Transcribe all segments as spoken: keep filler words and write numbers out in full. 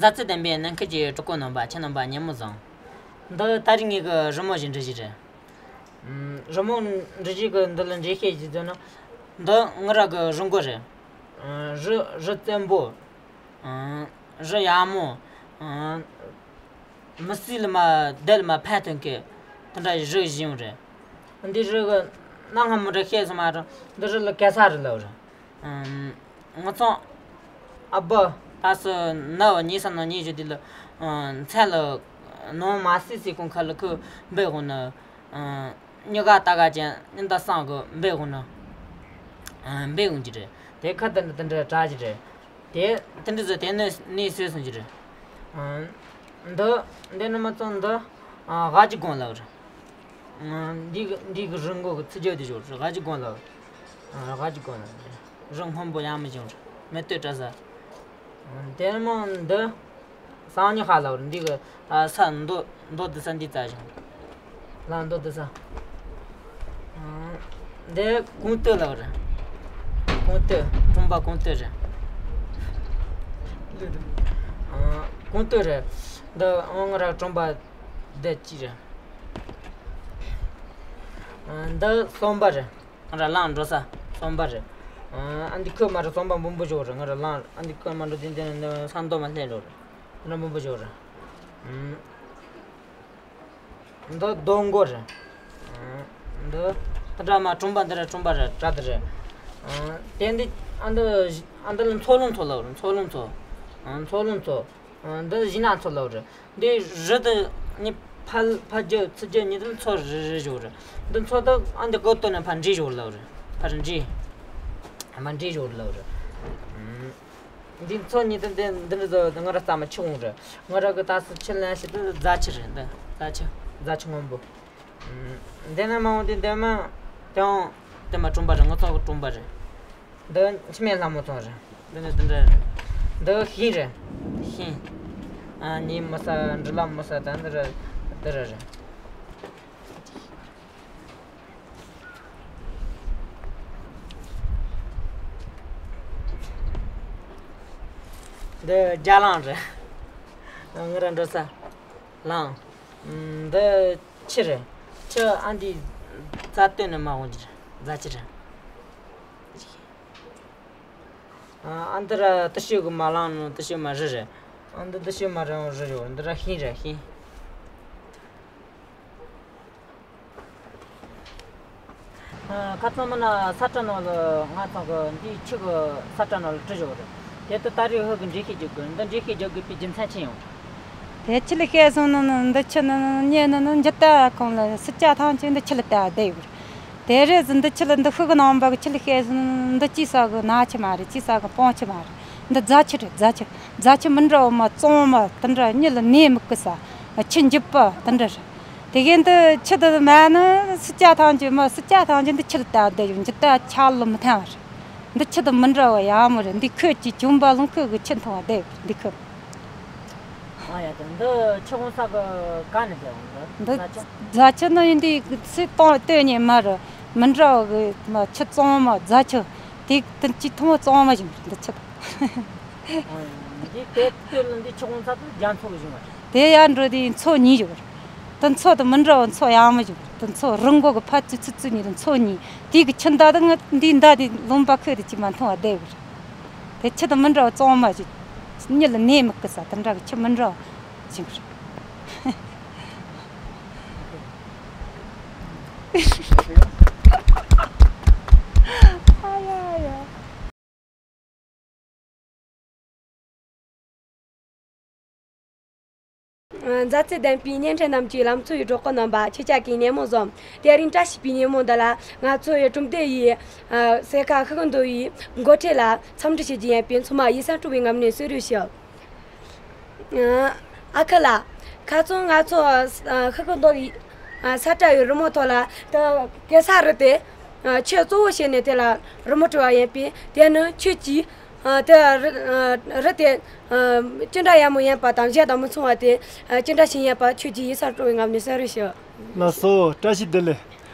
མཛའ་བརྩེ་ལྡན་པའི་ནང་ཁུལ་གྱི་གྲོགས་པོ་རྣམ་པ། ཁྱེད་རྣམ་པ་ཉིན་མོ་བཟང་། འདི་ད་རིང་ངེད་ཀྱི་རི་མོ་ཞིག་འབྲི་རྒྱུ་རེད། ཨམ། རི་མོ་འབྲི་རྒྱུ་གི་འདི་ལ་འགྲེལ་བཤད་ཅིག་བརྗོད་ན། འདི་ང་རང་གི་རི་མགོ་རེད། ཨམ། རི་རི་བཙན་པོ། ཨམ། རི་ཡག་མོ། ཨམ། མི་སྲིད་ལ་མ་བསྡད་ལ་མ་ཕན་ཐོགས་མཁན་དེ་འདྲ་རི་ཞིག་ཡོད་རེད། འདི་རི་གི་གནའ་སྔ་མོ་འདྲ་བཤད་སོང་མ་རེད། འདི་རི་ལ་གེ་སར་རི་ལབ་རེད། ཨམ། ང་ཚོ་ཨ་ཕ་ད་སུ་ནའོ་ཉི་ས་ནོ་ཉི་ཞུ་དེ་ལ། ཨམ། མཚན་ལ་ནོ་མ་སི་སི་ཀུན་ཁ་ལ་ཁུ་འབེ་ཧུ་ན། ཨམ། ཉི་ག་ཏ་ག་ཅན་ཉི་ད་སང་གི་འབེ་ཧུ་ན། ཨམ། འབེ་ཧུ་ཅི་རེད། དེ་ཁ་དེ་འདྲ་དེ་འདྲ་གྲགས་ཀྱི་རེད། དེ་དེ་འདྲ་ཟེར་དེ་ནས་ནས་བཟོས་སོང་གི་རེད། ཨ། འདི་འདི་ནི་མ་ཚོ་འདི། ཨ། དབའ་ཅི་དགོན་ལབ་རེད། ཨ། འདི་གི་འདི་གི་རི་མགོ་གི་ཚུར་རྒྱུད་དེ་ཞོར་རེད། དབའ་ཅི་དགོན་ལབ་རེད། ཨ། དབའ་ཅི་དགོན་ལབ་རེད། རི་སྔོན་པོ་ཡང་མི་བྱུང་རེད། མེ་ཏོག་བཀྲ་ས། ཨ། དེ་ནི་མ་འདི། སང་ཉི་ཧ་ལབ་རེད། འདི་གི། ཨ། ས་མདོ་མདོ་འདི་ས་འདི་རྩ་ཞིང་། ལ་མདོ་འདི་ས། ཨ། འདི་ཀུང་ཏི་ལབ་རེད། ཀུང་ཏི། གྲོང་པ་ཀུང་ཏི་རེད། ཨ། ཀུང་ཏི་རེད། འདི་ཨང་ར་གྲོང་པ་འདི་གཅིག་རེད། ཨ། འདི་གསོན་པ་རེད། ང་ར་ལངས་འགྲོ་ས་གསོན་པ་རེད། ཨ། འདི་ཁོས་མ་ར་གསོན་པ་འབུམ་པོ་ཞོག་རེད། ང་ར་ལངས། ཨ། འདི་ཁོས་མ་འགྲོ་དེ་འདི་ནི་ས་མདོ་མ་སླེབས་འགྲོ་རེད། ང་ར་འབུམ་པོ་ཞོག་རེད། ཨ། འདི་རྡོ་མགོ་རེད། ཨ། འདི་ད་འདྲ་མ་གྲོང་པ་འདི་ར་གྲོང་པ་རེད། གྲ་འདི་རེད། ཨ། དེ་འདི་ཨ་འདི་ཨ་འདི་ལ་མཚོ་ལུང་མཚོ་ལབ་རེད། མཚོ་ལུང་མཚོ། ཨ། མཚོ་ལུང་མཚོ། ཨ། འདི་གཞི་ནག་མཚོ་ལབ་རེད། འདི་རི་དེ་གཉིས་ཕར་ཕར་རྒྱུད་ཚུར་རྒྱུད་གཉིས་དེ་མཚོ་རེ་རེ་ཞོག་རེད། འདི་མཚོ་དེ་ཨ་འདི་གོ་ཏོ་ནས་ཕར་འདྲེས་ཞོག་ལབ་རེད། ཕར་འདྲེས། ཨ། མ་འདྲེས་ཞོག་ལབ་རེད། ཨ། འདི་མཚོ་གཉིས་དེ་འདི་འདི་འདྲ་ཟོ་ང་ར་ས་མ་ཆུ་འོང་རེད། ང་ར་གི་ད་སུ་ཆུ་ལེན་ཞིག་དེ་རྫ་ཆུ་རེད། འདི་རྫ་ཆུ། རྫ་ཆུ་སྔོན་པོ། འདི་ནས་མ་འོང་དུས་འདི་མ་ཀྱང་དེ་མ་གྲོང་པ་རེད། ང་ཚོ་གི་གྲོང་པ་རེད། འདི་འཆི་མེད་ལྷ་མོ་ཚང་རེད། འདི་ནས་འདི་འདྲ་རེད། འདི་ཤིང་རེད། ཤིང་། ཨ། ཉི་མ་ས་འབྲི་ལ་མ་ས་ད་འདི་ར་འདི་ར་རེད། འདི་རྒྱ་གླང་རེད། ང་ར་འགྲོ་ས་གླང་། འདི་ཆུ་རེད། ཆུ་ཨ་འདི་རྫ་སྟོད་ནས་མར་འོང་གི་རེད། རྫ་ཆུ་རེད། ཨ་འདི་ར་ཏི་ཤུ་གི་མ་ལང་ནོ་ཏི་ཤུ་མ་རི་རེད། ཨ་འདི་ཏི་ཤུ་མ་རི་རི་ཡོད། འདི་ར་ཤིང་རེད། ཤིང་། ཨ། ཁ་ཚང་མ་ན་ས་ཁྲ་ནང་ལ་ང་ཚང་གི་འདིའི་ཆུ་གི་ས་ཁྲ་ནང་ལ་བྲི་བཞག་རེད། དེ་ལྟར་ད་རེས་ཧུ་གི་འགྲེལ་བཤད་རྒྱག་དགོས། འདི་འགྲེལ་བཤད་རྒྱག་དགོས་པའི་རྒྱུ་མཚན་ཅི་ཡོད། དེ་ཆུ་ལ་བཤད་སོང་ན་ནི་འདི་ཆུ་ནི་ནི་ཉེ་ནི་ནི་འཇི་ལྟ་གང་ལ་སི་ཅ་ཐང་ཆེ་འདི་ཆུ་ལ་ལྟ་བསྡད་ཡོད་རེད། དེ་རེས་འདི་ཆུ་ལ་འདི་ཧུ་གི་ནང་པ་གི་ཆུ་ལ་བཤད་སོང་ན་ནི་འདི་ཅི་ས་གི་ནག་ཆུ་མ་རེད། ཅི་ས་གི་སྤང་ཆུ་མ་རེད། འདི་རྫ་ཆུ་རེད། རྫ་ཆུ། རྫ་ཆུ་མི་འདྲ་བ་མ་གཙང་མ་དེ་འདྲ་མྱི་ལ་ནད་མི་བསྐུ་ས། ཆུ་འཇིབ་པ་དེ་འདྲ་རེད། དེ་གའི་འདི་ཆུ་དེ་མ་ནི་སི་ཅ་ཐང་ཆེ་མ་སི་ཅ་ཐང་ཆེ་འདི་ཆུ་ལ་ལྟ་བསྡད་ཡོད། འཇི་ལྟ་ཆ་ལ་མི་ཐང་བ་རེད། འདི་ཆུ་དེ་མི་འདྲ་བ་ཡག་མོ་རེད། འདི་ཁོད་ཀྱི་བྱུང་པ་ལུང་ཁོད་གི་ཆུ་འཐུང་བ་བསྡད་ཡོད་འདི་ཁོད། ཨ་ཡ་དེ་འདི་ཆུ་ཧོང་ས་གི་ག་ནས་བསྡད་འོང་འདི། འདི་རྫ་ཆུ། རྫ་ཆུ་ནི་ཡིན་འདི་སི་སྟོང་ལྟོས་ཉེ་མ་རེད། མི་འདྲ་བ་གི་མ་ཆུ་གཙང་མ་རྫ་ཆུ་དེ་དེ་ཅི་འཐུང་བ་གཙང་མ་ཞིག་འདི་ཆུ། འདི་དེ་སྟོད་ལ་འདི་ཆུ་ཀོང་ཚ་དུ་རྒྱ་མཚོ་གི་བཞིན་པ་རེད། དེ་ཡར་འགྲོ་དུས་མཚོ་གཉིས་ཡོད་རེད། དེ་མཚོ་དེ་མི་འདྲ་བ་མཚོ་ཡག་མོ་ཡོད་རེད། དེ་མཚོ་རི་མགོ་གི་ཕར་ཚུར་ཚུར་ཚུར་གཉིས་དེ་མཚོ་གཉིས་དེ་གི་ཆུ་མདའ་དེ་ང་འདི་མདའ་དེ་ལུང་པ་ཁོད་དུ་ཅི་མ་འཐུང་བ་བསྡད་ཡོད་རེད། དེ་ཆུ་དེ་མི་འདྲ་བ་གཙང་མ་ཞིག་མྱི་ལ་ནད་མི་བསྐུ་ས་དེ་འདྲ་གི་ཆུ་མི་འདྲ་བ་ཞིག་རེད། ཨ་ཡ་ཡ། མཛའ་བརྩེ་ལྡན་པའི་བརྙན་འཕྲིན་རྣམས་ཀྱི་ལམ་འཚོ་ཡི་གྲོགས་པོ་རྣམ་པ། ཁྱེད་ཅག་གི་ཉིན་མོ་བཟང་། དེ་རིང་བཀྲ་ཤིས་པའི་ཉིན་མོ་འདི་ལ་ང་ཚོ་ཡི་གྲུབ་འབྲས་ཡི་སེར་ཁ་ཤུགས་འདོན་ཡི་འགོ་ཁྲིད་ལ་འཚམས་འདྲི་ཞུ་རྒྱུ་ཡིན་པས་ཚང་མ་ཡིད་སེམས་སྤྲོ་བའི་ངང་ནས་གསོལ་རས་ཞུ། ཨ་ཁུ་ལགས། ཁ་སང་ང་ཚོ་ཤུགས་འདོན་ཡི་ས་ཁྲ་ཡི་རི་མོ་ཐོག་ལ་ད་གེ་སར་རི་དེ་ཆེས་གཙོ་བོ་བྱས་ནས་དེ་ལ་རི་མོ་བྲིས་པ་ཡིན་པས་དེ་ནི་ཁྱོད་ཀྱིས། ཨ། དེ་རི་རི་དེ་ཨ་ཅི་འདྲ་ཡག་མོ་ཡིན་པ་དང་གཞན་དང་མི་མཚུངས་པ་དེ་ཨ་ཅི་འདྲ་ཞིག་ཡིན་པ་ཁྱོད་ཀྱིས་ཡིད་སེམས་སྤྲོ་བའི་ངང་ནས་གསལ་རོགས་ཞུ། ལགས་སོ། བཀྲ་ཤིས་བདེ་ལེགས།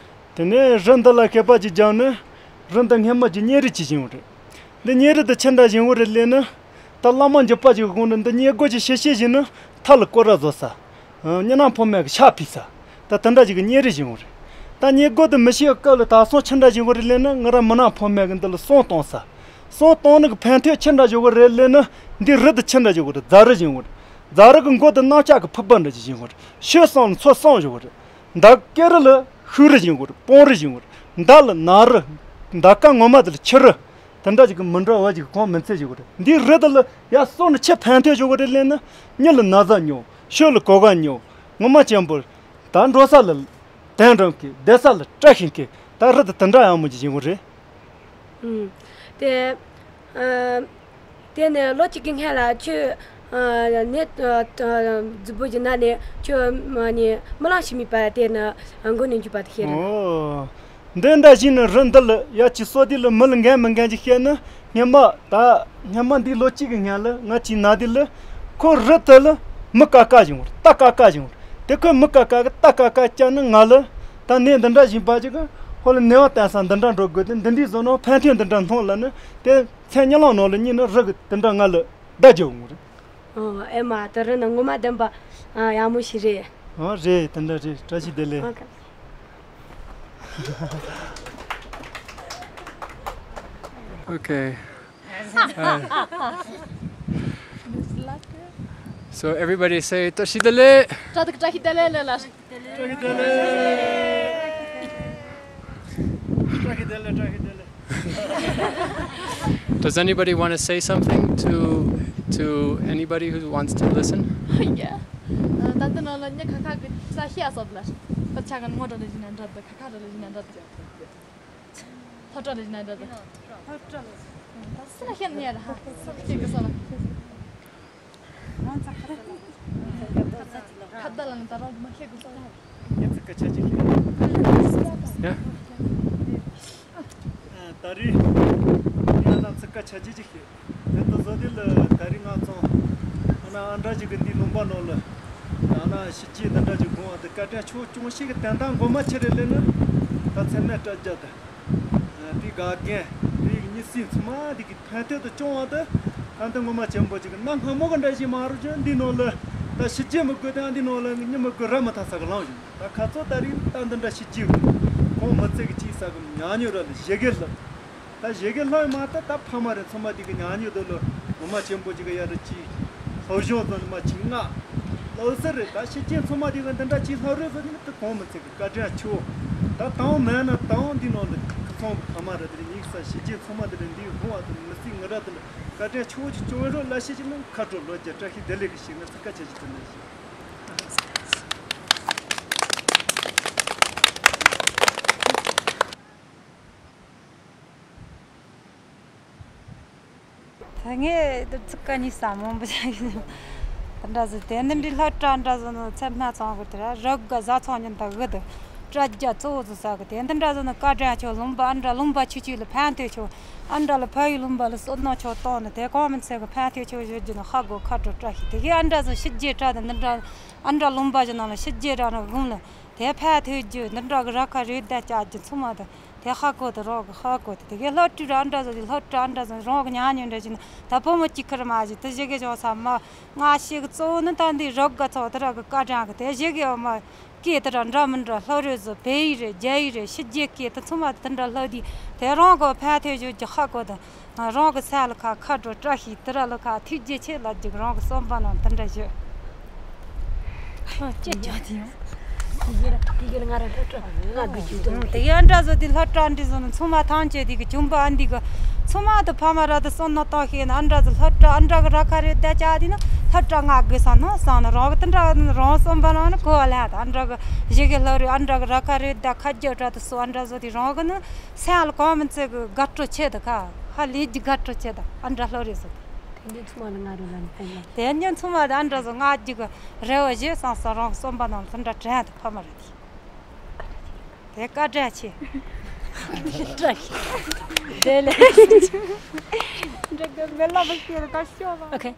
དེ་ནས་རི་འདི་ལ་མཁས་པ་ཅིག་སྦྱངས་ནས་རི་འདི་སྔོན་མ་གྱི་གཉེར་རིས་ཅིག་བཞེངས་པ་རེད། འདི་གཉེར་རིས་དེ་ཆི་འདྲ་བཞེངས་པ་རེད་ལབ་ན། ད་བླ་མ་འཇིགས་པ་ཅིག་གི་དགོངས་ནས་འདི་སྨྱུ་གུ་ཅིག་ཤི་ཤི་བཞིན་ནི་མཐའ་ལ་སྐོར་ར་བཟོ་ས། གཉའ་ནང་ཕོ་མོ་གི་ཤ་ཕུད་ས། ད་དེ་འདྲ་ཅིག་གི་གཉེན་རེ་བྱུང་བ་རེད། ད་སྨྱུ་གུ་དེ་མི་ཤི་བའི་སྐབས་ལ་ད་སོང་ཆི་འདྲ་བྱུང་བ་རེད་ལབ་ན། ང་རང་མི་ནག་ཕོ་མོ་གི་འདི་ལ་སོང་གཏོང་ས། སོང་གཏོང་ནི་གི་ཕན་ཐོགས་ཆི་འདྲ་བྱུང་བ་རེད་ལབ་ན། འདི་རི་དེ་ཆི་འདྲ་བྱུང་བ་རེད། རྫ་རི་བྱུང་བ་རེད། རྫ་རི་གི་མགོ་དེ་གནམ་ལྕགས་གི་ཕུབ་པ་འདྲ་ཅིག་བྱུང་བ་རེད། ཤོད་སོང་ལ་མཚོ་བསྲང་བྱུང་བ་རེད། མདའ་སྐེ་རི་ལ་ཤུག་རི་བྱུང་བ་རེད། སྤང་རི་བྱུང་བ་རེད། མདའ་ལ་ནག་རི། མདའ་ཀ་ངོ་མ་དེ་ལ་ཁྱི་རི། དེ་འདྲ་ཅིག་གི་མི་འདྲ་བ་ཅིག་གང་མི་འཚལ་ཞིག་རེད། འདིའི་རི་དེ་ལ་ཡར་སོང་ནས་ཆེས་ཕན་ཐོགས་ཞིག་རེད་ལབ་ན། མྱི་ལ་ན་ཚ་ཉུང་། ཤོད་ལ་གོ་སྐབས་ཉུང་། ངོ་མ་ཅན་པོ། ད་འགྲོ་ས་ལ་དལ་འགྲོ་མཁན། བསྡད་ས་ལ་བཀྲ་ཤིས་མཁན། ད་རི་དེ་དེ་འདྲ་ཡག་མོ་ཅིག་ཡིན་གྱི་རེད། ཨུམ། དེ། ཨ། དེ་ནས་ལོ་གཅིག་གི་སྔོན་ལ་ཁྱོད། ཨ། ནས། ཨ། རྫི་བོ་གི་ནང་ནས་ཁྱོད་མ་ནས་རྨི་ལམ་ཞིག་རྨིས་པ་དེ་ནི་མགོ་ནས་འཇུས་པ་དེ་ཤེས་རེད། ཨོ། འདི་འདྲ་ཞིག་ནི་རི་འདི་ལ་ཡ་ཅིག་སོ་དེ་ལ་མི་ལ་འགན་མི་འགན་ཅིག་བཤད་ན། སྔོན་མ་ད་སྔོན་མ་འདི་ལོ་གཅིག་གི་སྔོན་ལ་ང་ཅིག་ན་དེ་ལ། ཁོ་རི་དེ་ལ་མི་ཀ་ཀ་བྱུང་བ་རེད། རྟ་ཀ་ཀ་བྱུང་བ་རེད། དེ་ཁོས་མི་ཀ་ཀ་གི་རྟ་ཀ་ཀ་བཅག་ནི་ང་ལ། ད་ནས་འདི་འདྲ་བཞིན་པ་ཅིག་གི་ཧོ་ལ་ནས་བ་བསྟན་ས་འདི་འདྲ་འགྲོ་དགོས་ཏེ། འདི་འདྲའི་བཟོ་ནོ་ཕན་ཐོགས་འདི་འདྲ་མཐོང་ལ་ནི། དེ་མཚན་གཉིད་ལམ་ནང་ལ་གཉིད་ནི་རི་གི་འདི་འདྲ་ང་ལ་བརྡ་རྒྱག་འོང་རེད། ཨོ། ཨེ་མ། ད་རི་ནི་ངོ་མ་བདེན་པ། ཨ། ཡག་མོ་ཞིག་རེད། ཨོ་རེད། དེ་འདྲ་རེད། བཀྲ་ཤིས་བདེ་ལེགས། ཨོ་ཁེ། Okay. Uh, so everybody say བཀྲ་ཤིས་བདེ་ལེགས། བཀྲ་ཤིས་བདེ་ལེགས་ལ། བཀྲ་ཤིས་བདེ་ལེགས། བཀྲ་ཤིས་བདེ་ལེགས། བཀྲ་ཤིས་བདེ་ལེགས། Does anybody want to say something to to anybody who wants to listen? Yeah. ད་ལྟ་ནང་ལ་མྱི་ཁ་ཁ་གི་ས་ཤི་ཨ་སོབ་ལ། ད་ཆ་ག་ངོ་འདྲ་ལ་ཞིག་ན་འདྲ་འདུག་ཁ་ཁ་འདྲ་ལ་ཞིག་ན་འདྲ་འདུག་ལྷོ་བྲག་ལ་ཞིག་ན་འདྲ་འདུག་ལྷོ་བྲག་ལ། ད་སུ་ལ་ཤི་ན་ཡ་ར་ཧ་ཁྱེད་ཀྱི་སོ་ལ། ཁ་བརྡ་ལ་ནི་ད་རུང་མ་ཁེགས་དགོས་སོ་ལ། ངས་ཚིག་ཁ་ཆ་གཅིག་ཤེས། ཡ། ད་རེས་ཡང་ན་ཚིག་ཁ་ཆ་གཅིག་ཅིག་ཤེས། དེ་ལྟ་བཟོ་དེ་ལ་ད་རེས་ང་ཚོ་ཨ་ན་ཨ་འདྲ་ཅིག་གི་འདི་ལུང་པ་ནང་ལ་ཨ་ན་ཞི་རྒྱས་འདི་འདྲ་ཅིག་དགོངས་པ་དེ་བཀའ་དྲིན་ཆེ་བོ་ཅུང་ཞིག་གི་དོན་དག་ངོ་མ་ཆི་རེད་ལབ་ན། ད་ཚད་མེད་དྲ་རྒྱ་དང་། དེ་དགའ་རྒན་དེ་གཉིས་སྲིད་ཚང་མ་དེ་གི་ཕན་ཐོགས་དུ་བྱུང་བ་དེ། ད་འདི་ངོ་མ་ཆེན་པོ་ཅིག་གི་གནའ་སྔ་མོ་གི་འདྲ་ཞིག་མ་རུ་ཅན་འདི་ནང་ལ་ད་ཞི་རྒྱས་མི་དགོས་དང་འདི་ནང་ལ་མྱི་མི་དགོས་ར་མི་ཐ་ས་གི་ལངས་བཞིན་ད་ཁ་ཚོ་ད་རིང་ད་འདི་འདྲ་ཞི་རྒྱས་གི་ཁོང་མི་ཚེ་གི་ཅིག་ས་གི་ཉག་ཉོ་ར་ལ་ཞི་རྒྱས་ལ། ད་ཞི་རྒྱས་ལྷོད་མ་ད་ད་ཕ་མ་རེད། ཚང་མ་དེ་གི་ཉག་ཉོ་དུ་ལ་ངོ་མ་ཆེན་པོ་ཅིག་གི་ཡ་རུ་ཅིག་ལྷོ་གཞུང་ཚོ་ནི་མ་ཅིག་ང་ལོ་སར་རེད། ད་ཤི་ཅན་ཚང་མ་དེ་གི་འདི་འདྲ་ཅིག་ལྷ་རོས་ཚོ་ནི་ད་གོང་མི་ཚེ་གི་བཀའ་དྲིན་ཆེ་བོ། ད་དང་མེད་ན་དང་འདི་ནང་ལ་ཁ་ཚང་གི་ཕ་མ་རེད། དེ་ནི་ཡིག་ས་ཤི་ཅན་ཚང་མ་དེ་རེད། འདི་གི་ཁོང་བ་དེ་མི་སྲིད་ང་ར་དེ་ལ་བཀའ་དྲིན་ཆེ་བོ་ཅིག་བྱུང་བའི་རོགས་ལ་ཤི་ཅན་ནི་ཁ་དྲོ་ལོ་བརྒྱ་བཀྲ་ཤིས་བདེ་ལེགས་གི་ཞིག་ང་ཚོ་བཀའ་ཆ་ཅིག་དེ་འདྲ་ཞིག་ད་ངས་འདི་ཚིག་ཀ་གཉིས་ས་མང་པོ་ཞིག་ཡིན། དེ་འདྲ་ཟེར་དེ་འདི་འདྲའི་སློབ་གྲྭ་འདྲ་ཟེར་ནི་ཚད་མ་ཚང་གི་དེ་ར་རབ་དགའ་བཟའ་ཚང་ཉིན་ད་གི་དུ་དྲ་རྒྱ་གཙོ་བོ་ཟེར་ས་གི་དེ་འདི་འདྲ་ཟེར་ནི་བཀའ་དྲིན་ཆེ་ལུང་པ་ཨ་འདྲ་ལུང་པ་ཆུ་ཆུ་ལ་ཕན་ཐོགས་ཆེ་ཨ་འདྲ་ལ་ཕ་ཡུལ་ལུང་པ་ལ་བསོད་ནམས་ཆོག་གཏོང་ནི་དེ་གོང་མི་ཚེ་གི་ཕན་ཐོགས་ཆེ་བཞོད་རྒྱུ་ནི་ཧ་གོ་ཁ་དྲོ་བཀྲ་ཤིས་དེ་གི་ཨ་འདྲ་ཟེར་ཤི་རྒྱས་དྲ་དེ་འདི་འདྲ་ཨ་འདྲ་ལུང་པ་ཞིག་ནང་ལ་ཤི་རྒྱས་དྲ་ནི་དགུང་ལ་དེ་ཕན་ཐོགས་རྒྱུ་འདི་འདྲ་གི་ར་ཁ་རེ་བསྡད་བཅའ་རྒྱུ་ཚང་མ་དང་། དེ་ཧ་གོ་དེ་རང་གི་ཧ་གོ་དེ་དེ་གའི་སློབ་ཕྲུག་ར་འདྲ་ཟེར་སློབ་ཕྲུག་འདྲ་ཟེར་རང་གི་ཉག་ཉོག་འདྲ་ཞིག་ན་ད་བུ་མོ་གཅིག་ཁར་མ་ཞིག་དེ་ཞིག་གི་བྱུང་ས་མ་ང་ཞིག་གཙོ་བོ་ནི་ད་འདི་རབ་དགའ་ཚོགས་དེ་ར་གི་བཀའ་དྲིན་གི་དེ་ཞིག་གི་མ་སྐད་དེ་ར་འདྲ་མི་འདྲ་ལྷོ་རོལ་ཟེར་བལ་ཡིག་རེད་རྒྱ་ཡིག་རེད་ཕྱི་རྒྱལ་སྐད་དེ་ཚང་མ་དེ་འདྲ་ལྷོ་དེ་དེ་རང་གི་ཕན་ཐོགས་བརྗོད་ཀྱི་ཧ་གོ་དེ་རང་གི་ས་ལ་ཁ་ཁ་འགྲོ་བཀྲ་ཤིས་དེ་ར་ལ་ཁ་ཐུགས་རྗེ་ཆེ་ལ་ཅིག་རང་གི་བསམ་པ་ནང་དེ་འདྲ་བརྗོད། ཅེས་བྱ་དེ་ཡང་། དེ་གའི་ཨ་འདྲ་བཟོ་དེ་སློབ་གྲྭ་འདི་ཟོ་ནི་ཚང་མ་ཐང་ཆད་དེ་གི་ཅུང་པ་ཨ་འདི་གི་ཚང་མ་དུ་ཕ་མ་ར་དུ་བསམ་ན་བཏང་ཤེས་ན་ཨ་འདྲ་ཟོ་སློབ་གྲྭ་ཨ་འདྲ་གི་ར་ཁ་རེ་བསྡད་བྱ་དེ་ནི་སློབ་གྲྭ་ང་དགོས་ས་ནོ་བསམ་ན་རང་གི་དེ་འདྲ་རང་བསམ་པ་ནང་ནི་གོ་བ་ལ་ད་ཨ་འདྲ་གི་གཞི་གི་སློབ་རེ་ཨ་འདྲ་གི་ར་ཁ་རེ་བསྡད་ཁ་རྒྱ་གྲ་དུ་སོ་ཨ་འདྲ་ཟོ་དེ་རང་གི་ནི་སེམས་ལ་གང་མི་ཚེ་གི་དགའ་སྤྲོ་ཆེ་དུ་ཁ་ཧ་ལས་ཀྱི་དགའ་སྤྲོ་ཆེ་དུ་ཨ་འདྲ་སློབ་རེ་ཟོ་དེ། དེ་ཉིན་ཚང་མ་ལ་ཨ་འདྲ་ཟོ་ང་རྒྱུག་རེ་བ་བཞེས་སང་ས་རང་བསམ་པ་ནང་དུ་འདྲ་དྲན་དུ་ཕ་མ་རེད་དེ། དེ་བཀའ་དྲིན་ཆེ། དེ་ལས། འདྲ་གི་མེ་ལ་བ་སྐྱེ་ལ་ཀ་ཤོ་བ། Okay.